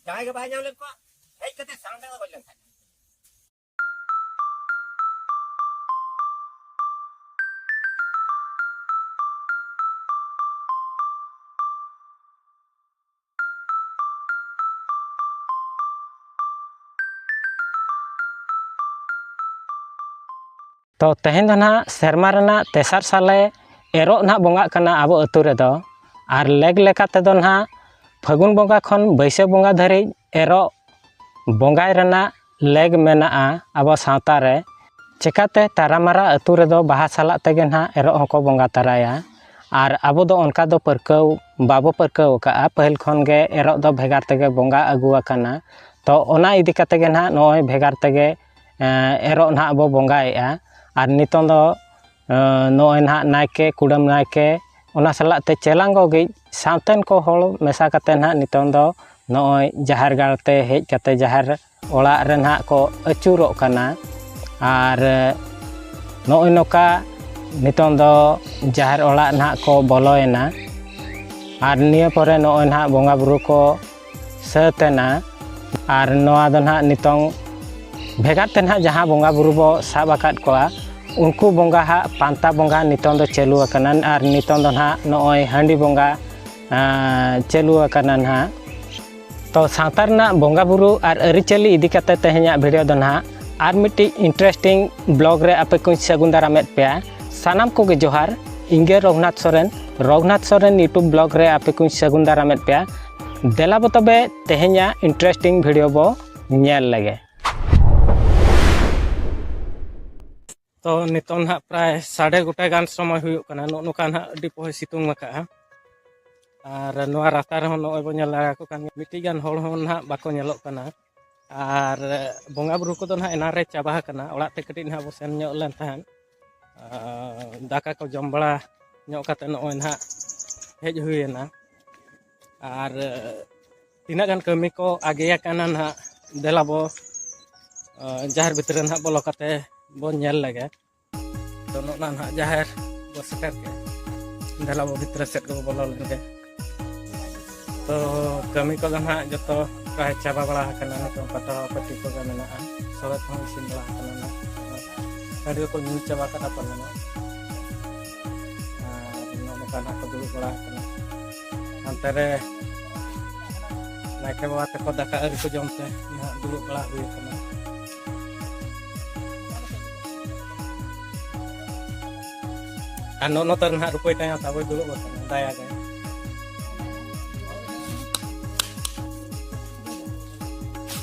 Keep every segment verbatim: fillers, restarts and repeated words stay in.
ᱡᱟᱦᱟᱸᱭ ᱜᱮ ᱵᱟᱭ ᱧᱟᱢ ᱞᱮᱫ ᱠᱚᱣᱟ, ᱦᱮᱡ ᱠᱟᱛᱮ ᱥᱟᱢᱴᱟᱣ ᱜᱚᱡ ᱞᱮᱱᱠᱷᱟᱱ᱾ ᱛᱚ ᱛᱮᱦᱮᱧ ᱫᱚ ᱱᱟᱦᱟᱜ ᱥᱮᱨᱢᱟ ᱨᱮᱱᱟᱜ ᱛᱮᱥᱟᱨ ᱥᱟᱞᱮ ᱮᱨᱚᱜ ᱱᱟᱦᱟᱜ ᱵᱚᱸᱜᱟᱜ ᱠᱟᱱᱟ ᱟᱵᱚ ᱟᱹᱛᱩ ᱨᱮᱫᱚ᱾ ᱟᱨ ᱞᱮᱠ ᱞᱮᱠᱟ ᱛᱮᱫᱚ ᱱᱟᱦᱟᱜ ᱯᱷᱟᱹᱜᱩᱱ ᱵᱚᱸᱜᱟ ᱠᱷᱚᱱ ᱵᱟᱹᱭᱥᱟᱹᱠᱷ ᱵᱚᱸᱜᱟ ᱫᱷᱟᱹᱨᱤᱡ ᱮᱨᱚᱜ ᱵᱚᱸᱜᱟᱭ ᱨᱮᱱᱟᱜ ᱞᱮᱠ ᱢᱮᱱᱟᱜᱼᱟ ᱟᱵᱚ ᱥᱟᱶᱛᱟ ᱨᱮ᱾ ᱪᱮᱠᱟᱛᱮ ᱛᱟᱨᱟᱢᱟᱨᱟ ᱟᱹᱛᱩ ᱨᱮᱫᱚ ᱵᱟᱦᱟ ᱥᱟᱞᱟᱜ ᱛᱮᱜᱮ ᱱᱟᱦᱟᱜ ᱮᱨᱚᱜ ᱦᱚᱸᱠᱚ ᱵᱚᱸᱜᱟ ᱛᱟᱨᱟᱭᱟ᱾ ᱟᱨ ᱟᱵᱚ ᱫᱚ ᱚᱱᱠᱟ ᱫᱚ ᱯᱟᱹᱨᱠᱟᱹᱣ ᱵᱟᱵᱚ ᱯᱟᱹᱨᱠᱟᱹᱣ ᱟᱠᱟᱜᱼᱟ᱾ ᱯᱟᱹᱦᱤᱞ ᱠᱷᱚᱱ ᱜᱮ ᱮᱨᱚᱜ ᱫᱚ ᱵᱷᱮᱜᱟᱨ ᱛᱮᱜᱮ ᱵᱚᱸᱜᱟ ᱟᱹᱜᱩ ᱟᱠᱟᱱᱟ᱾ ᱛᱚ ᱚᱱᱟ ᱤᱫᱤ ᱠᱟᱛᱮ ᱜᱮ ᱱᱟᱦᱟᱜ ᱱᱚᱜᱼᱚᱭ ᱵᱷᱮᱜᱟᱨ ᱛᱮᱜᱮ, ᱮᱸ, ᱮᱨᱚᱜ ᱱᱟᱦᱟᱜ ᱵᱚ ᱵᱚᱸᱜᱟᱭᱮᱜᱼᱟ᱾ ᱟᱨ ᱱᱤᱛᱚᱝ ᱫᱚ, ᱮᱸ, ᱱᱚᱜᱼᱚᱭ ᱱᱟᱦᱟᱜ ᱱᱟᱭᱠᱮ, ᱠᱩᱰᱟᱹᱢ ᱱᱟᱭᱠᱮ, ᱚᱱᱟ ᱥᱟᱞᱟᱜ ᱛᱮ ᱪᱮᱞᱟᱝᱜᱚ ᱜᱮᱡ ᱥᱟᱶᱛᱮᱱ ᱠᱚ ᱦᱚᱲ ᱢᱮᱥᱟ ᱠᱟᱛᱮ ᱱᱟᱦᱟᱜ ᱱᱤᱛᱚᱝ ᱫᱚ ᱱᱚᱜᱼᱚᱭ ᱡᱟᱦᱮᱨ ᱜᱟᱲ ᱛᱮ ᱦᱮᱡ ᱠᱟᱛᱮ ᱡᱟᱦᱮᱨ ᱚᱲᱟᱜ ᱨᱮ ᱱᱟᱦᱟᱜ ᱠᱚ ᱟᱹᱪᱩᱨᱚᱜ ᱠᱟᱱᱟ᱾ ᱟᱨ ᱱᱚᱜᱼᱚᱭ ᱱᱚᱝᱠᱟ ᱱᱤᱛᱚᱝ ᱫᱚ ᱡᱟᱦᱮᱨ ᱚᱲᱟᱜ ᱱᱟᱦᱟᱜ ᱠᱚ ᱵᱚᱞᱚᱭᱮᱱᱟ᱾ ᱟᱨ ᱱᱤᱭᱟᱹ ᱯᱚᱨᱮ ᱱᱚᱜᱼᱚᱭ ᱱᱟᱦᱟᱜ ᱵᱚᱸᱜᱟ ᱵᱩᱨᱩ ᱠᱚ ᱥᱟᱹᱛ ᱮᱱᱟ᱾ ᱟᱨ ᱱᱚᱣᱟ ᱫᱚ ᱱᱟᱦᱟᱜ ᱱᱤᱛᱚᱝ ᱵᱷᱮᱜᱟᱨ ᱛᱮ ᱱᱟᱦᱟᱜ ᱡᱟᱦᱟᱸ ᱵᱚᱸᱜᱟ ᱵᱩᱨᱩ ᱵᱚ ᱥᱟᱵ ᱟᱠᱟᱫ ᱠᱚᱣᱟ, ᱩᱱᱠᱩ ᱵᱚᱸᱜᱟ ᱦᱟᱸᱜ ᱯᱟᱱᱛᱟ ᱵᱚᱸᱜᱟ ᱱᱤᱛᱚᱝ ᱫᱚ ᱪᱟᱹᱞᱩ ᱟᱠᱟᱱᱟ᱾ ᱟᱨ ᱱᱤᱛᱚᱝ ᱫᱚ ᱱᱟᱦᱟᱜ ᱱᱚᱜᱼᱚᱭ ᱦᱟᱺᱰᱤ ᱵᱚᱸᱜᱟ, ᱟᱸ, ᱪᱟᱹᱞᱩ ᱟᱠᱟᱱᱟ ᱱᱟᱦᱟᱜ᱾ ᱛᱚ ᱥᱟᱶᱛᱟ ᱨᱮᱱᱟᱜ ᱵᱚᱸᱜᱟ ᱵᱩᱨᱩ ᱟᱨ ᱟᱹᱨᱤᱪᱟᱹᱞᱤ ᱤᱫᱤ ᱠᱟᱛᱮ ᱛᱮᱦᱮᱧᱟᱜ ᱵᱷᱤᱰᱤᱭᱳ ᱫᱚ ᱱᱟᱦᱟᱜ ᱟᱨ ᱢᱤᱫᱴᱤᱡ interesting vlog ᱨᱮ ᱟᱯᱮ ᱠᱚᱧ ᱥᱟᱹᱜᱩᱱ ᱫᱟᱨᱟᱢᱮᱫ ᱯᱮᱭᱟ᱾ ᱥᱟᱱᱟᱢ ᱠᱚᱜᱮ ᱡᱚᱦᱟᱨ᱾ ᱤᱧ ᱜᱮ ᱨᱚᱜᱷᱩᱱᱟᱛᱷ ᱥᱚᱨᱮᱱ᱾ ᱨᱚᱜᱷᱩᱱᱟᱛᱷ ᱥᱚᱨᱮᱱ YouTube vlog ᱨᱮ ᱟᱯᱮ ᱠᱚᱧ ᱥᱟᱹᱜᱩᱱ ᱫᱟᱨᱟᱢᱮᱫ ᱯᱮᱭᱟ᱾ ᱫᱮᱞᱟ ᱵᱚ ᱛᱚᱵᱮ ᱛᱮᱦᱮᱧᱟᱜ interesting ᱵᱷᱤᱰᱤᱭᱳ ᱵᱚ ᱧᱮᱞ ᱞᱮᱜᱮ᱾ ᱛᱚ ᱱᱤᱛᱚᱝ ᱱᱟᱦᱟᱜ ᱯᱨᱟᱭ ᱥᱟᱲᱮ ᱜᱚᱴᱟ ᱜᱟᱱ ᱥᱚᱢᱚᱭ ᱦᱩᱭᱩᱜ ᱠᱟᱱᱟ᱾ ᱱᱚᱜᱼᱚ ᱱᱚᱝᱠᱟ ᱱᱟᱦᱟᱜ ᱟᱹᱰᱤ ᱯᱚᱦᱚᱭ ᱥᱤᱛᱩᱝ ᱟᱠᱟᱫᱼᱟ᱾ ᱟᱨ ᱱᱚᱣᱟ ᱨᱟᱥᱛᱟ ᱨᱮᱦᱚᱸ ᱱᱚᱜᱼᱚᱭ ᱵᱚᱱ ᱧᱮᱞ ᱫᱟᱲᱮᱭᱟᱠᱚ ᱠᱟᱱ ᱜᱮᱭᱟ, ᱢᱤᱫᱴᱤᱡ ᱜᱟᱱ ᱦᱚᱲ ᱦᱚᱸ ᱱᱟᱦᱟᱜ ᱵᱟᱠᱚ ᱧᱮᱞᱚᱜ ᱠᱟᱱᱟ᱾ ᱟᱨ ᱵᱚᱸᱜᱟ ᱵᱩᱨᱩ ᱠᱚᱫᱚ ᱱᱟᱦᱟᱜ ᱮᱱᱟᱝ ᱨᱮ ᱪᱟᱵᱟ ᱟᱠᱟᱱᱟ᱾ ᱚᱲᱟᱜ ᱛᱮ ᱠᱟᱹᱴᱤᱡ ᱱᱟᱦᱟᱜ ᱵᱚ ᱥᱮᱱ ᱧᱚᱜ ᱞᱮᱱ ᱛᱟᱦᱮᱸᱫ᱾ ᱟᱨ ᱫᱟᱠᱟ ᱠᱚ ᱡᱚᱢ ᱵᱟᱲᱟ ᱧᱚᱜ ᱠᱟᱛᱮ ᱱᱚᱜᱼᱚᱭ ᱱᱟᱦᱟᱜ ᱦᱮᱡ ᱦᱩᱭᱮᱱᱟ᱾ ᱟᱨ ᱛᱤᱱᱟᱹᱜ ᱜᱟᱱ ᱠᱟᱹᱢᱤ ᱠᱚ ᱟᱜᱮ ᱟᱠᱟᱱᱟ ᱱᱟᱦᱟᱜ, ᱫᱮᱞᱟ ᱵᱚ, ᱟᱸ, ᱡᱟᱦᱮᱨ ᱵᱷᱤᱛᱨᱤ ᱨᱮ ᱱᱟᱦᱟᱜ ᱵᱚᱞᱚ ᱠᱟᱛᱮ ᱵᱚᱱ ᱧᱮᱞ ᱞᱮᱜᱮ᱾ ᱛᱚ ᱱᱚᱜᱼᱚ ᱱᱟ ᱱᱟᱦᱟᱜ ᱡᱟᱦᱮᱨ ᱵᱚ ᱥᱮᱴᱮᱨ ᱠᱮᱫ, ᱫᱮᱞᱟ ᱵᱚ ᱵᱷᱤᱛᱨᱤ ᱥᱮᱫ ᱜᱮᱵᱚ ᱵᱚᱞᱚ ᱞᱮᱱ ᱜᱮ᱾ ᱛᱚ ᱠᱟᱹᱢᱤ ᱠᱚᱫᱚ ᱱᱟᱦᱟᱜ ᱡᱚᱛᱚ ᱠᱚ ᱦᱮᱡ ᱪᱟᱵᱟ ᱵᱟᱲᱟ ᱟᱠᱟᱱᱟ᱾ ᱱᱤᱛᱚᱜ ᱯᱟᱛᱲᱟ ᱯᱟᱹᱴᱤ ᱠᱚᱜᱮ ᱢᱮᱱᱟᱜᱼᱟ᱾ ᱥᱚᱲᱮ ᱠᱚᱦᱚᱸ ᱤᱥᱤᱱ ᱵᱟᱲᱟ ᱟᱠᱟᱱᱟ ᱱᱟᱜ᱾ ᱦᱟᱺᱰᱤ ᱠᱚ ᱧᱩ ᱪᱟᱵᱟ ᱠᱟᱫᱟ ᱯᱟᱞᱮᱱᱚᱜ᱾ ᱟᱨ ᱱᱚᱜᱼᱚ ᱱᱚᱝᱠᱟ ᱱᱟᱜ ᱠᱚ ᱫᱩᱲᱩᱵ ᱵᱟᱲᱟ ᱟᱠᱟᱱᱟ᱾ ᱦᱟᱱᱛᱮ ᱨᱮ ᱱᱟᱭᱠᱮ ᱵᱟᱵᱟ ᱛᱟᱠᱚ ᱫᱟᱠᱟ ᱟᱹᱣᱨᱤ ᱠᱚ ᱡᱚᱢ ᱛᱮ ᱱᱟᱦᱟᱜ ᱫᱩᱲᱩᱵ ᱵᱟᱲᱟ ᱦᱩᱭ ᱟᱠᱟᱱᱟ᱾ ᱟᱨ ᱱᱚᱜᱼᱚ ᱱᱚᱛᱮ ᱨᱮ ᱱᱟᱦᱟᱜ ᱨᱩᱯᱟᱹᱭ ᱴᱟᱭᱟ ᱛᱟᱵᱚᱭ ᱫᱩᱲᱩᱵ ᱟᱠᱟᱱᱟ ᱫᱟᱭᱟ ᱜᱮ᱾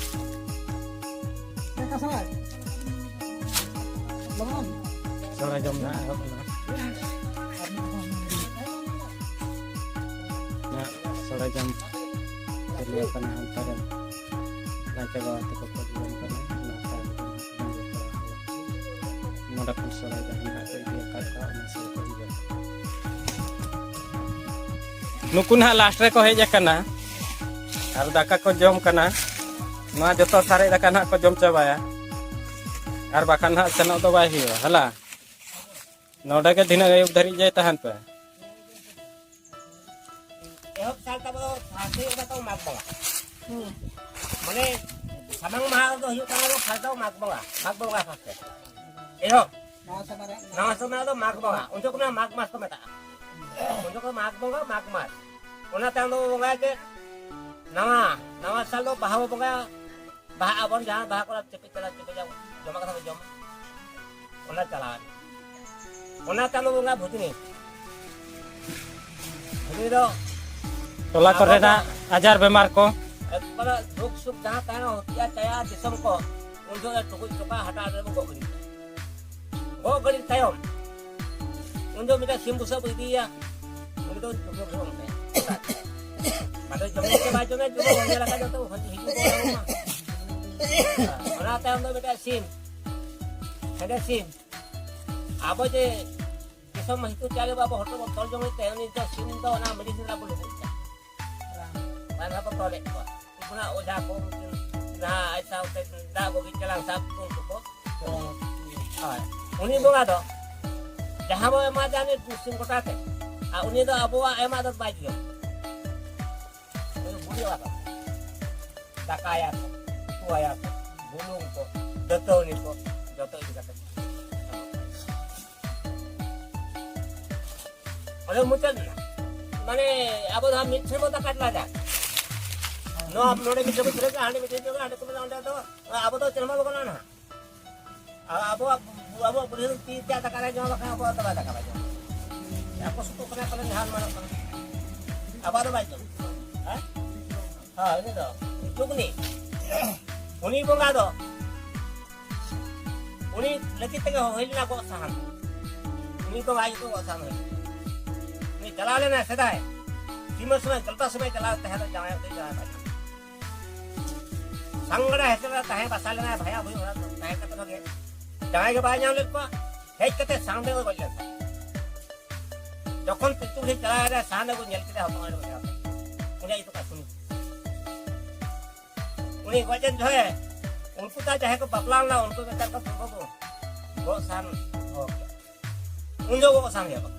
ᱥᱚᱲᱮ ᱡᱚᱢ ᱱᱟᱦᱟᱜ ᱮᱦᱚᱵ ᱮᱱᱟ᱾ ᱱᱟᱦᱟᱜ ᱥᱚᱲᱮ ᱡᱚᱢ ᱪᱟᱹᱞᱩ ᱟᱠᱟᱱᱟ ᱦᱟᱱᱛᱮ ᱨᱮ᱾ ᱱᱟᱭᱠᱮ ᱵᱟᱵᱟ ᱛᱟᱠᱚ ᱠᱚ ᱡᱚᱢ ᱠᱟᱱᱟ᱾ ᱱᱟᱯᱟᱭ ᱜᱮ ᱱᱟᱦᱟᱜ ᱵᱚᱱ ᱡᱚᱢ ᱵᱟᱲᱟ ᱠᱚᱣᱟ᱾ ᱱᱚᱰᱮ ᱠᱷᱚᱱ ᱥᱚᱲᱮ ᱡᱟᱦᱟᱸ ᱱᱟᱦᱟᱜ ᱠᱚ ᱤᱫᱤ ᱟᱠᱟᱫ ᱠᱚᱣᱟ, ᱚᱱᱟ ᱥᱚᱲᱮ ᱠᱚ ᱡᱚᱢ᱾ ᱱᱩᱠᱩ ᱱᱟᱦᱟᱜ ᱞᱟᱥᱴ ᱨᱮᱠᱚ ᱦᱮᱡ ᱟᱠᱟᱱᱟ ᱟᱨ ᱫᱟᱠᱟ ᱠᱚ ᱡᱚᱢ ᱠᱟᱱᱟ᱾ ᱱᱚᱣᱟ ᱡᱚᱛᱚ ᱥᱟᱨᱮᱡ ᱫᱟᱠᱟ ᱱᱟᱦᱟᱜ ᱠᱚ ᱡᱚᱢ ᱪᱟᱵᱟᱭᱟ, ᱟᱨ ᱵᱟᱠᱷᱟᱱ ᱱᱟᱦᱟᱜ ᱥᱮᱱᱚᱜ ᱫᱚ ᱵᱟᱭ ᱦᱩᱭᱩᱜᱼᱟ᱾ ᱦᱮᱞᱟ, ᱱᱚᱰᱮ ᱜᱮ ᱛᱤᱱᱟᱹᱜ ᱟᱹᱭᱩᱵ ᱫᱷᱟᱹᱨᱤᱡ ᱡᱮ ᱛᱟᱦᱮᱱ ᱯᱮ᱾ ᱮᱦᱚᱵ ᱥᱟᱞ ᱛᱟᱵᱚ ᱯᱷᱟᱥᱴ ᱦᱩᱭᱩᱜ ᱠᱟᱱᱟ ᱛᱟᱵᱚ ᱢᱟᱜᱽ ᱵᱚᱸᱜᱟ᱾ ᱢᱟᱱᱮ ᱥᱟᱢᱟᱝ ᱢᱟᱦᱟ ᱫᱚ ᱦᱩᱭᱩᱜ ᱠᱟᱱᱟ ᱯᱷᱟᱥᱴ ᱫᱚ ᱢᱟᱜᱽ ᱵᱚᱸᱜᱟ, ᱢᱟᱜᱽ ᱵᱚᱸᱜᱟ ᱯᱷᱟᱥᱴ᱾ ᱮᱦᱚᱵ ᱱᱟᱣᱟ ᱥᱮᱨᱢᱟ ᱫᱚ ᱢᱟᱜᱽ ᱵᱚᱸᱜᱟ, ᱩᱱ ᱡᱚᱠᱷᱚᱱ ᱢᱟᱜᱽ ᱢᱟᱥ ᱠᱚ ᱢᱮᱛᱟᱜᱼᱟ᱾ ᱩᱱ ᱡᱚᱠᱷᱚᱱ ᱢᱟᱜᱽ ᱵᱚᱸᱜᱟ, ᱢᱟᱜᱽ ᱢᱟᱥ᱾ ᱚᱱᱟ ᱛᱟᱭᱚᱢ ᱫᱚ ᱵᱚᱸᱜᱟᱭ ᱪᱮᱫ? ᱱᱟᱣᱟ, ᱱᱟᱣᱟ ᱥᱟᱞ ᱫᱚ ᱵᱟᱦᱟ ᱵᱚᱸᱜᱟ, ᱵᱟᱦᱟ ᱟᱵᱚᱱ ᱡᱟᱦᱟᱸ ᱵᱟᱦᱟ ᱠᱚᱨᱮ ᱪᱮᱯᱮᱡ ᱪᱟᱞᱟᱜ, ᱪᱮᱯᱮᱡ ᱡᱚᱢᱟᱜ ᱠᱟᱛᱷᱟ ᱠᱚ ᱡᱚᱢᱟ᱾ ᱚᱱᱟ ᱪᱟᱞᱟᱣ ᱮᱱᱟ᱾ ᱚᱱᱟ ᱪᱟᱸᱫᱚ ᱵᱚᱸᱜᱟ ᱵᱷᱩᱛᱱᱤ᱾ ᱩᱱᱤ ᱫᱚ ᱴᱚᱞᱟ ᱟᱵᱚ ᱠᱚᱨᱮᱱᱟᱜ ᱫᱚ ᱟᱡᱟᱨ ᱵᱮᱢᱟᱨ ᱠᱚ᱾ ᱮᱠᱵᱟᱨᱮ ᱫᱩᱠ ᱥᱩᱠ ᱡᱟᱦᱟᱸ ᱛᱟᱦᱮᱱᱟ, ᱦᱚᱛᱤᱭᱟ ᱪᱟᱭᱟ ᱫᱤᱥᱚᱢ ᱠᱚ, ᱩᱱ ᱡᱚᱦᱚᱜ ᱮ ᱴᱩᱠᱩᱡ ᱴᱚᱠᱟ ᱦᱟᱴᱟᱜ ᱨᱮᱵᱚ ᱜᱚᱜ ᱜᱤᱰᱤ ᱠᱟᱜᱼᱟ᱾ ᱜᱚᱜ ᱜᱤᱰᱤ ᱛᱟᱭᱚᱢ, ᱩᱱ ᱫᱚ ᱢᱤᱫᱴᱟᱝ ᱥᱤᱢ ᱵᱩᱥᱟᱹᱜ ᱵᱚ ᱤᱫᱤᱭᱮᱭᱟ᱾ ᱩᱱᱤ ᱫᱚ ᱡᱚᱢᱮ ᱵᱷᱩᱞ ᱚᱱᱠᱟᱭᱟ᱾ ᱟᱫᱚ ᱡᱚᱢᱮ ᱥᱮ ᱵᱟᱭ ᱡᱚᱢᱮ, ᱡᱚᱢᱮ ᱵᱚᱱ ᱧᱮᱞ ᱟᱠᱟᱫ ᱡᱚᱛᱚ ᱦᱤᱡᱩᱜ ᱠᱚ ᱚᱱᱟ ᱛᱟᱭᱚᱢ ᱫᱚ ᱢᱤᱫᱴᱟᱝ ᱥᱤᱢ, ᱦᱮᱸᱫᱮ ᱥᱤᱢ᱾ ᱟᱵᱚ ᱡᱮ ᱫᱤᱥᱚᱢ ᱦᱤᱛᱩ ᱪᱟᱣᱞᱮ ᱵᱟᱵᱚ ᱦᱚᱴᱚᱜ ᱵᱚᱱ ᱛᱚᱞ ᱡᱚᱝ ᱞᱮᱫ ᱛᱟᱦᱮᱸ, ᱩᱱᱤ ᱫᱚ ᱥᱤᱢ ᱫᱚ ᱚᱱᱟ ᱢᱮᱰᱤᱥᱤᱱ ᱨᱮ ᱵᱚ ᱞᱩᱵᱩᱜ ᱛᱟᱭᱟ᱾ ᱵᱟᱝ ᱦᱟᱸᱜ ᱵᱚ ᱛᱚᱞᱮᱫ ᱠᱚᱣᱟ᱾ ᱩᱱᱠᱩ ᱱᱟᱜ ᱚᱡᱷᱟ ᱠᱚ, ᱩᱱᱠᱩ ᱱᱟᱦᱟᱜ ᱟᱡ ᱥᱟᱶᱛᱮ ᱫᱟᱜ ᱵᱚᱜᱤ ᱪᱟᱞᱟᱝ ᱥᱟᱵ ᱠᱚ ᱩᱱᱠᱩ ᱠᱚ᱾ ᱦᱳᱭ᱾ ᱩᱱᱤ ᱵᱚᱸᱜᱟ ᱫᱚ ᱡᱟᱦᱟᱸ ᱵᱚ ᱮᱢᱟ ᱫᱮᱭᱟ ᱩᱱᱤ ᱥᱤᱢ ᱠᱚᱴᱟ ᱛᱮ, ᱟᱨ ᱩᱱᱤ ᱫᱚ ᱟᱵᱚᱣᱟᱜ ᱮᱢᱟᱜ ᱫᱚ ᱵᱟᱭ ᱡᱚᱢ᱾ ᱩᱱᱤ ᱵᱩᱲᱦᱤ ᱚᱲᱟᱜ ᱨᱮ᱾ ᱫᱟᱠᱟᱭᱟ ᱠᱚ, ᱩᱛᱩᱭᱟ ᱠᱚ, ᱵᱩᱞᱩᱝ ᱠᱚ, ᱫᱟᱹᱛᱟᱹᱣᱱᱤ ᱠᱚ, ᱡᱚᱛᱚ ᱤᱫᱤ ᱠᱟᱛᱮ ᱚᱸᱰᱮ ᱢᱩᱪᱟᱹᱫ ᱮᱱᱟ᱾ ᱢᱟᱱᱮ ᱟᱵᱚ ᱫᱚ ᱢᱤᱫ ᱴᱷᱮᱱ ᱵᱚ ᱫᱟᱠᱟ ᱞᱟᱡᱟ᱾ ᱱᱚᱣᱟ ᱱᱚᱰᱮ ᱢᱤᱫ ᱴᱷᱮᱱ ᱵᱚ ᱠᱷᱟᱹᱲᱟ, ᱦᱟᱸᱰᱮ ᱢᱤᱫ ᱴᱷᱮᱱ ᱡᱚᱢᱟ, ᱦᱟᱸᱰᱮ ᱠᱚ ᱢᱮᱱᱟ ᱚᱸᱰᱮ ᱫᱚ ᱟᱵᱚ ᱫᱚ ᱪᱮᱫ ᱦᱚᱸ ᱵᱟᱵᱚ ᱜᱟᱱᱟ ᱱᱟᱦᱟᱜ᱾ ᱟᱨ ᱟᱵᱚᱣᱟᱜ, ᱟᱵᱚᱣᱟᱜ ᱵᱩᱰᱷᱤ ᱫᱚ ᱛᱤ ᱨᱮᱭᱟᱜ ᱫᱟᱠᱟ ᱨᱮ ᱡᱚᱢ ᱞᱮᱠᱷᱟᱱ ᱟᱵᱚᱣᱟᱜ ᱫᱚ ᱵᱟᱭ ᱫᱟᱠᱟ ᱵᱟᱭ ᱡᱚᱢᱟ᱾ ᱟᱠᱚ ᱥᱩᱛᱩᱜ ᱠᱟᱱᱟ, ᱯᱟᱞᱮ ᱡᱟᱦᱟᱱ ᱢᱟᱱᱚᱜ ᱠᱟᱱᱟ᱾ ᱟᱵᱚᱣᱟᱜ ᱫᱚ ᱵᱟᱭ ᱡᱚᱢᱟ᱾ ᱦᱮᱸ? ᱦᱳᱭ, ᱩᱱᱤ ᱫᱚ ᱪᱩᱜᱱᱤ᱾ ᱩᱱᱤ ᱵᱚᱸᱜᱟ ᱫᱚ, ᱩᱱᱤ ᱞᱟᱹᱜᱤᱫ ᱛᱮᱜᱮ ᱦᱩᱭ ᱞᱮᱱᱟ ᱜᱚᱜ ᱥᱟᱦᱟᱱ᱾ ᱩᱱᱤ ᱵᱚᱸᱜᱟ ᱧᱩᱛᱩᱢ ᱜᱚᱜ ᱥᱟᱦᱟᱱ ᱦᱩᱭ ᱞᱮᱱᱟ᱾ ᱩᱱᱤ ᱪᱟᱞᱟᱣ ᱞᱮᱱᱟᱭ ᱥᱮᱫᱟᱭ, ᱥᱤᱢᱟᱹ ᱥᱚᱢᱚᱭ, ᱜᱟᱞᱯᱟ ᱥᱚᱢᱚᱭ ᱪᱟᱞᱟᱣ ᱛᱟᱦᱮᱸ ᱫᱚ ᱡᱟᱶᱟᱭ ᱚᱲᱟᱜ ᱛᱮ ᱡᱟᱶᱟᱭ ᱵᱟᱭ ᱧᱟᱢ᱾ ᱥᱟᱝᱜᱟᱲᱟ ᱦᱮᱥᱮᱞ ᱨᱮ ᱛᱟᱦᱮᱸ ᱵᱟᱥᱟ ᱞᱮᱱᱟᱭ, ᱵᱷᱟᱭᱟ ᱵᱷᱩᱭ ᱚᱲᱟᱜ ᱨᱮ ᱛᱟᱦᱮᱸ ᱠᱟᱛᱮ ᱨᱮᱜᱮ ᱡᱟᱶᱟᱭ ᱜᱮ ᱵᱟᱭ ᱧᱟᱢ ᱞᱮᱫ ᱠᱚᱣᱟ᱾ ᱦᱮᱡ ᱠᱟᱛᱮ ᱥᱟᱝᱰᱮ ᱜᱚᱡ ᱞᱮᱱ ᱛᱟᱭᱟ᱾ ᱡᱚᱠᱷᱚᱱ ᱯᱤᱞᱪᱩ ᱵᱩᱲᱦᱤ ᱪᱟᱞᱟᱣ ᱮᱱᱟ, ᱥᱟᱝᱰᱮ ᱠᱚ ᱧᱮᱞ ᱠᱮᱫᱟ, ᱦᱚᱯᱚᱱ ᱮᱨᱟ ᱠᱚ ᱧᱮᱞ ᱠᱮᱫᱟ᱾ ᱩᱱᱤᱭᱟᱜ ᱧᱩᱛᱩᱢ ᱠᱟᱱᱟ ᱥᱩᱱᱤ᱾ ᱩᱱᱤ ᱜᱚᱡ ᱮᱱ ᱡᱚᱦᱚᱜ ᱩᱱᱠᱩ ᱛᱟ ᱡᱟᱦᱟᱸᱭ ᱠᱚ ᱵᱟᱯᱞᱟ ᱞᱮᱱᱟ, ᱩᱱᱠᱩ ᱢᱮᱛᱟ ᱠᱚ ᱫᱩᱨᱜᱟᱹ ᱠᱚ ᱜᱚᱜ ᱥᱟᱱ ᱦᱚᱦᱚ ᱠᱮᱫᱟ᱾ ᱩᱱ ᱡᱚᱦᱚᱜ ᱜᱚᱜ ᱥᱟᱱ ᱦᱩᱭᱩᱜᱼᱟ᱾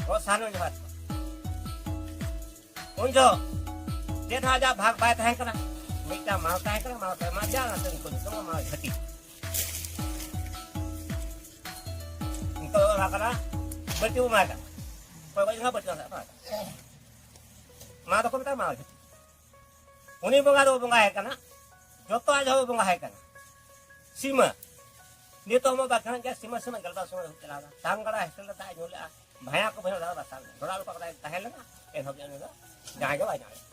ᱜᱚᱜ ᱥᱟᱱ ᱩᱱ ᱡᱚᱦᱚᱜ᱾ ᱩᱱ ᱡᱚᱦᱚᱜ ᱪᱮᱫ ᱦᱚᱸ ᱟᱡᱟᱜ ᱵᱷᱟᱜᱽ ᱵᱟᱭ ᱛᱟᱦᱮᱸ ᱠᱟᱱᱟ᱾ ᱢᱤᱫᱴᱟᱝ ᱢᱟᱞ ᱛᱟᱦᱮᱸ ᱠᱟᱱᱟ, ᱢᱟᱞ ᱠᱚ ᱮᱢᱟ ᱫᱮᱭᱟ, ᱚᱱᱟᱛᱮ ᱩᱱᱠᱩ ᱧᱩᱛᱩᱢ ᱢᱟᱞ ᱜᱷᱟᱹᱴᱤ᱾ ᱱᱤᱛᱚᱜ ᱫᱚ ᱚᱱᱟ ᱠᱟᱱᱟ, ᱵᱟᱹᱴᱤ ᱵᱚ ᱮᱢᱟᱭ ᱠᱟᱱᱟ᱾ ᱚᱠᱚᱭ ᱜᱚᱡ ᱮᱱᱟ, ᱵᱟᱹᱴᱤ ᱵᱚ ᱮᱢᱟᱭ ᱠᱟᱱᱟ᱾ ᱚᱱᱟ ᱫᱚᱠᱚ ᱢᱮᱛᱟᱜᱼᱟ ᱢᱟᱞ ᱜᱷᱟᱹᱴᱤ᱾ ᱩᱱᱤ ᱵᱚᱸᱜᱟ ᱫᱚ ᱵᱚᱸᱜᱟᱭ ᱠᱟᱱᱟ, ᱡᱚᱛᱚᱣᱟᱜ ᱡᱚᱦᱚᱜ ᱵᱚᱸᱜᱟᱭ ᱠᱟᱱᱟ᱾ ᱥᱤᱢᱟᱹ, ᱱᱤᱛᱚᱜ ᱢᱟ ᱵᱟᱠᱷᱟᱱ ᱜᱮ ᱥᱤᱢᱟᱹ ᱥᱤᱢᱟᱹ ᱜᱮᱞᱵᱟ ᱥᱚᱢᱚᱭ ᱪᱟᱞᱟᱣ ᱮᱱᱟ᱾ ᱥᱟᱝᱜᱟᱲᱟ ᱦᱮᱥᱮᱞ ᱨᱮ ᱫᱟᱜ ᱮ ᱧᱩ ᱞᱮᱜᱼᱟ, ᱵᱷᱟᱭᱟ ᱠᱚ ᱵᱷᱟᱭᱟ ᱫᱟᱜ ᱵᱟᱥᱟ ᱞᱮᱱᱟ᱾ ᱰᱷᱚᱲᱟ ᱞᱩᱠᱟ ᱠᱟᱛᱮ ᱛᱟᱦᱮᱸ ᱞᱮᱱᱟ, ᱮᱱᱦᱚᱸ ᱩᱱᱤ ᱫᱚ ᱡᱟᱦᱟᱸᱭ ᱜᱮ ᱵᱟᱭ ᱧᱟᱢ ᱞᱮᱫᱟ᱾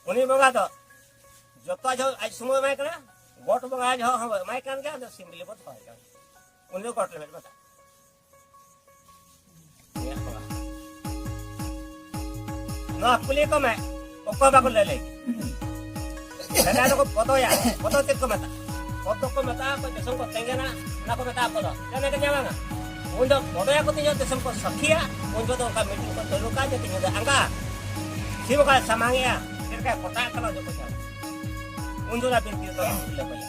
ᱩᱱᱤ ᱵᱚᱸᱜᱟ ᱫᱚ ᱡᱚᱛᱚ ᱡᱚᱦᱚᱜ ᱟᱡ ᱥᱤᱢᱟᱹ ᱮᱢᱟᱭ ᱠᱟᱱᱟ, ᱜᱚᱴ ᱵᱚᱸᱜᱟ ᱡᱚᱦᱚᱜ ᱦᱚᱸ ᱮᱢᱟᱭ ᱠᱟᱱ ᱜᱮᱭᱟ, ᱟᱫᱚ ᱥᱤᱢ ᱵᱤᱞᱤ ᱵᱚ ᱫᱚᱦᱚᱭ ᱠᱟᱱᱟ᱾ ᱩᱱᱤ ᱫᱚ ᱜᱚᱴ ᱞᱮᱵᱮᱫ ᱢᱮᱛᱟᱜ᱾ ᱱᱚᱣᱟ ᱠᱩᱞᱤ ᱠᱚᱢᱮ, ᱚᱠᱚᱭ ᱵᱟᱠᱚ ᱞᱟᱹᱞᱟᱹᱭ᱾ ᱥᱮᱫᱟᱭ ᱫᱚᱠᱚ ᱯᱚᱫᱚᱭᱟ, ᱯᱚᱫᱚ ᱪᱮᱫ ᱠᱚ ᱢᱮᱛᱟᱜᱼᱟ? ᱯᱚᱫᱚ ᱠᱚ ᱢᱮᱛᱟᱜᱼᱟ, ᱚᱠᱚᱭ ᱫᱤᱥᱚᱢ ᱠᱚ ᱛᱮᱸᱜᱮᱱᱟ, ᱚᱱᱟ ᱠᱚ ᱢᱮᱛᱟᱜᱼᱟ ᱯᱚᱫᱚ᱾ ᱪᱮᱫ ᱞᱮᱠᱟ ᱧᱮᱞ ᱵᱟᱝᱟ? ᱩᱱ ᱫᱚ ᱯᱚᱫᱚᱭᱟ ᱠᱚ ᱛᱤᱧ ᱫᱤᱥᱚᱢ ᱠᱚ ᱥᱟᱹᱠᱷᱤᱭᱟ, ᱩᱱ ᱡᱚᱦᱚᱜ ᱫᱚ ᱚᱱᱠᱟ ᱢᱤᱴᱤᱝ ᱠᱚ ᱪᱟᱹᱞᱩ ᱠᱟᱜᱼᱟ, ᱡᱮ ᱛᱤᱧ ᱫᱚ ᱟᱸᱜᱟ᱾ ᱥᱤᱢ ᱚᱠᱟ ᱥᱟᱢᱟᱝ ᱮᱜᱼᱟ, ᱪᱮᱫ ᱞᱮᱠᱟ ᱠᱚᱴᱟᱜ ᱠᱟᱱᱟ, ᱚᱱᱟ ᱡᱚᱛᱚ ᱧᱮᱞ᱾ ᱩᱱ ᱡᱚᱦᱚᱜ ᱵᱤᱱᱛᱤ ᱫᱚ ᱞᱟᱹᱞᱟᱹᱭᱟ᱾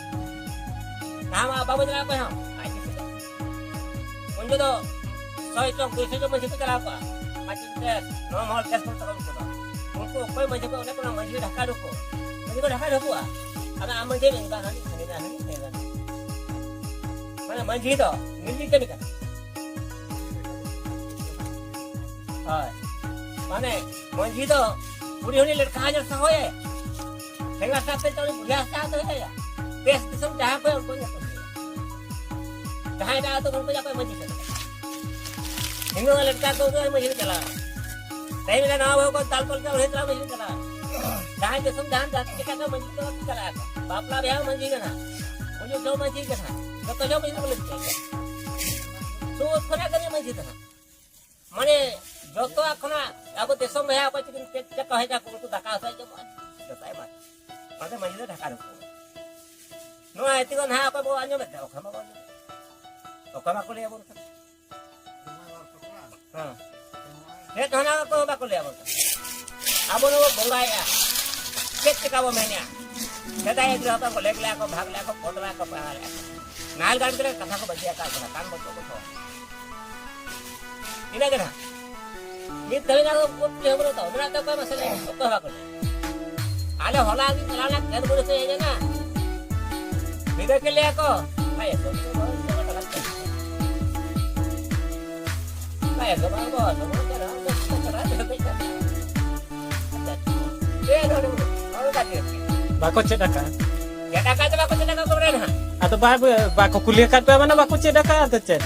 ᱱᱟᱦᱟᱜ ᱢᱟ ᱵᱟᱵᱚ ᱪᱟᱞᱟᱜ ᱚᱠᱚᱭ ᱦᱚᱸ, ᱟᱡ ᱜᱮ ᱥᱮᱫᱟᱭ᱾ ᱩᱱ ᱡᱚᱦᱚᱜ ᱫᱚ ᱥᱚᱭ ᱪᱚᱝ ᱫᱩᱭᱥᱚ ᱪᱚᱝ ᱢᱟᱹᱡᱷᱤ ᱠᱚ ᱪᱟᱞᱟᱣ ᱠᱚᱜᱼᱟ᱾ ᱢᱟᱹᱡᱷᱤ ᱛᱮ ᱱᱚᱣᱟ ᱢᱚᱦᱚᱞ ᱵᱮᱥ ᱠᱚ ᱛᱟᱵᱚᱱ ᱠᱚᱫᱚ᱾ ᱩᱱᱠᱩ ᱚᱠᱚᱭ ᱢᱟᱹᱡᱷᱤ ᱠᱚ, ᱚᱸᱰᱮ ᱠᱷᱚᱱᱟᱜ ᱢᱟᱹᱡᱷᱤ ᱰᱷᱟᱠᱟ ᱰᱷᱩᱠᱩ, ᱢᱟᱹᱡᱷᱤ ᱠᱚ ᱰᱷᱟᱠᱟ ᱰᱷᱩᱠᱩᱜᱼᱟ᱾ ᱟᱫᱚ ᱟᱢ ᱢᱟᱹᱡᱷᱤ ᱢᱮᱱ ᱠᱟᱜ ᱦᱟᱹᱱᱤ, ᱦᱟᱹᱱᱤ, ᱦᱟᱹᱱᱤ, ᱦᱟᱹᱱᱤ, ᱦᱟᱹᱱᱤ᱾ ᱢᱟᱱᱮ ᱢᱟᱹᱡᱷᱤ ᱫᱚ ᱢᱤᱞᱤᱴᱟᱨᱤ ᱠᱟᱱᱟ᱾ ᱦᱳᱭ, ᱢᱟᱱᱮ ᱢᱟᱹᱡᱷᱤ ᱫᱚ ᱵᱩᱲᱦᱤ ᱦᱚᱲ ᱞᱮᱴᱠᱟ ᱦᱟᱡᱟᱨ ᱥᱟᱦᱚᱭᱮ, ᱴᱷᱮᱸᱜᱟ ᱥᱟᱵ ᱛᱮ ᱩᱱᱤ ᱵᱩᱲᱦᱤ ᱦᱟᱥᱟ ᱫᱚ ᱦᱮᱡ ᱟᱭᱟ᱾ ᱫᱮᱥ ᱫᱤᱥᱚᱢ ᱡᱟᱦᱟᱸ ᱠᱷᱚᱱ ᱩᱱᱠᱩ ᱧᱟᱯᱟᱢ ᱦᱩᱭᱩᱜᱼᱟ᱾ ᱡᱟᱦᱟᱸᱭ ᱮᱴᱟᱜ ᱟᱹᱛᱩ ᱠᱷᱚᱱ ᱠᱚ ᱧᱟᱯᱟᱢ ᱢᱟᱹᱡᱷᱤ ᱥᱮᱫ᱾ ᱤᱱᱟᱹ ᱞᱮᱴᱠᱟ ᱠᱚ ᱩᱱᱠᱩ ᱢᱟᱹᱡᱷᱤ ᱠᱚ ᱪᱟᱞᱟᱜᱼᱟ᱾ ᱛᱮᱦᱮᱧ ᱢᱮᱱᱟ ᱱᱟᱣᱟ ᱵᱟᱹᱦᱩ ᱠᱚ ᱫᱟᱞ ᱛᱚᱞ ᱠᱮᱫᱟ, ᱩᱱᱤ ᱪᱟᱞᱟᱜ ᱢᱟᱹᱡᱷᱤ ᱠᱚ ᱪᱟᱞᱟᱜᱼᱟ᱾ ᱡᱟᱦᱟᱸᱭ ᱫᱤᱥᱚᱢ ᱡᱟᱦᱟᱸ ᱡᱟᱹᱛᱤ ᱪᱤᱠᱟ ᱠᱚ ᱢᱟᱹᱡᱷᱤ ᱠᱚ ᱪᱟᱞᱟᱜᱼᱟ᱾ ᱵᱟᱯᱞᱟ ᱵᱤᱦᱟᱹ ᱢᱟᱹᱡᱷᱤ ᱠᱟᱱᱟ, ᱜᱩᱡᱩᱜ ᱡᱚᱢ ᱢᱟᱹᱡᱷᱤ ᱠᱟᱱᱟ, ᱡᱚᱛᱚ ᱡᱚᱢ ᱢᱟᱹᱡᱷᱤ ᱠᱚ ᱞᱟᱹᱠᱛᱤ ᱠᱟᱱᱟ᱾ ᱥᱩᱫ ᱠᱷᱚᱱᱟᱜ ᱠᱟᱹᱢᱤ ᱢᱟᱹᱡᱷᱤ ᱠᱟᱱᱟ᱾ ᱢᱟᱱᱮ ᱡᱚᱛᱚᱣᱟᱜ ᱠᱷᱚᱱᱟᱜ ᱟᱵᱚ ᱫᱤᱥᱚᱢ ᱵᱚᱭᱦᱟ ᱚᱠᱚᱭ ᱪᱤᱠᱤ ᱪᱮᱫ ᱪᱮᱫ ᱠᱚ ᱦᱮᱡ ᱟᱠᱚ ᱩᱱᱠᱩ ᱫᱟᱠᱟ ᱩᱛᱩ ᱡᱚᱢᱚᱜᱼᱟ᱾ ᱡᱚᱛᱚ ᱮᱢᱟ᱾ ᱚᱱᱟᱛᱮ ᱢᱟᱹᱡᱷᱤ ᱫᱚ ᱰᱷᱟᱠᱟ ᱨᱮᱠᱚ᱾ ᱱᱚᱣᱟ ᱮᱛᱤ ᱠᱚ ᱱᱟᱦᱟᱜ ᱚᱠᱚᱭ ᱵᱚ ᱟᱸᱡᱚᱢᱮᱫ ᱛᱟᱦᱮᱸ, ᱚᱠᱚᱭ ᱵᱟᱵᱚ ᱟᱸᱡᱚᱢᱮᱫ᱾ ᱚᱠᱚᱭ ᱵᱟᱠᱚ ᱞᱟᱹᱭ ᱟᱵᱚᱱ ᱠᱟᱱᱟ᱾ ᱦᱮᱸ᱾ ᱪᱮᱫ ᱦᱚᱸ ᱱᱟᱦᱟᱜ ᱚᱠᱚᱭ ᱦᱚᱸ ᱵᱟᱠᱚ ᱞᱟᱹᱭ ᱟᱵᱚᱱ ᱠᱟᱱᱟ᱾ ᱟᱵᱚ ᱫᱚᱵᱚ ᱵᱚᱸᱜᱟᱭᱮᱫᱼᱟ᱾ ᱪᱮᱫ ᱪᱮᱠᱟ ᱵᱚ ᱢᱮᱱᱮᱫᱼᱟ? ᱥᱮᱫᱟᱭ ᱜᱤᱫᱽᱨᱟᱹ ᱦᱚᱯᱚᱱ ᱠᱚ ᱞᱮᱜ ᱞᱮᱜᱼᱟ ᱠᱚ, ᱵᱷᱟᱜᱽ ᱞᱮᱜᱼᱟ ᱠᱚ, ᱯᱚᱴ ᱞᱮᱜᱼᱟ ᱠᱚ, ᱯᱟᱲᱦᱟᱣ ᱞᱮᱜᱼᱟ ᱠᱚ᱾ ᱱᱟᱦᱮᱞ ᱜᱟᱲ ᱜᱤᱫᱽᱨᱟᱹ ᱠᱟᱛᱷᱟ ᱠᱚ ᱵᱟᱹᱜᱤ ᱟᱠᱟᱫ ᱵᱚᱱᱟ, ᱠᱟᱱ ᱵᱚᱱ ᱠᱚ᱾ ᱤᱱᱟᱹ ᱜᱮ ᱱᱟᱦᱟᱜ᱾ ᱱᱤᱛ ᱫᱷᱟᱹᱵᱤᱡ ᱟᱫᱚ ᱩᱱᱠᱩ ᱪᱮᱫ ᱦᱚᱸ ᱵᱟᱹᱱᱩᱜ ᱛᱟᱵᱚᱱᱟ᱾ ᱢᱮᱱᱟᱜ ᱛᱟᱠᱚᱣᱟ ᱢᱟᱥᱮ ᱞᱟᱹᱭ ᱢᱮ, ᱚᱠᱚᱭ ᱦᱚᱸ ᱵᱟᱠᱚ ᱞᱟᱹᱭᱟ᱾ ᱟᱞᱮ ᱦᱚᱞᱟ ᱜᱮ ᱪᱟᱞᱟᱣ ᱞᱮᱱᱟ, ᱠᱷᱮᱛ ᱵᱟᱹᱫᱽ ᱥᱮᱫ ᱦᱮᱡ ᱮᱱᱟ᱾ ᱵᱤᱫᱟᱹ ᱠᱮᱫ ᱞᱮᱭᱟ ᱠᱚ᱾ ᱵᱟᱭ ᱮᱥᱚᱜ ᱠᱟᱱᱟ, ᱵᱟᱭ ᱮᱥᱚᱜ ᱠᱟᱱᱟ, ᱵᱟᱭ ᱮᱥᱚᱜ ᱠᱟᱱᱟ᱾ ᱵᱟᱠᱚ ᱪᱮᱫ ᱟᱠᱟᱫ᱾ ᱪᱮᱫ ᱟᱠᱟᱫ ᱫᱚ ᱵᱟᱠᱚ ᱪᱮᱫ ᱟᱠᱟᱫ ᱠᱚ ᱵᱟᱲᱟᱭᱟ ᱱᱟᱦᱟᱜ᱾ ᱟᱫᱚ ᱵᱟ-, ᱵᱟᱠᱚ ᱠᱩᱞᱤ ᱟᱠᱟᱫ ᱯᱮᱭᱟ, ᱢᱟᱱᱮ ᱵᱟᱠᱚ ᱪᱮᱫ ᱟᱠᱟᱫ, ᱟᱫᱚ ᱪᱮᱫ?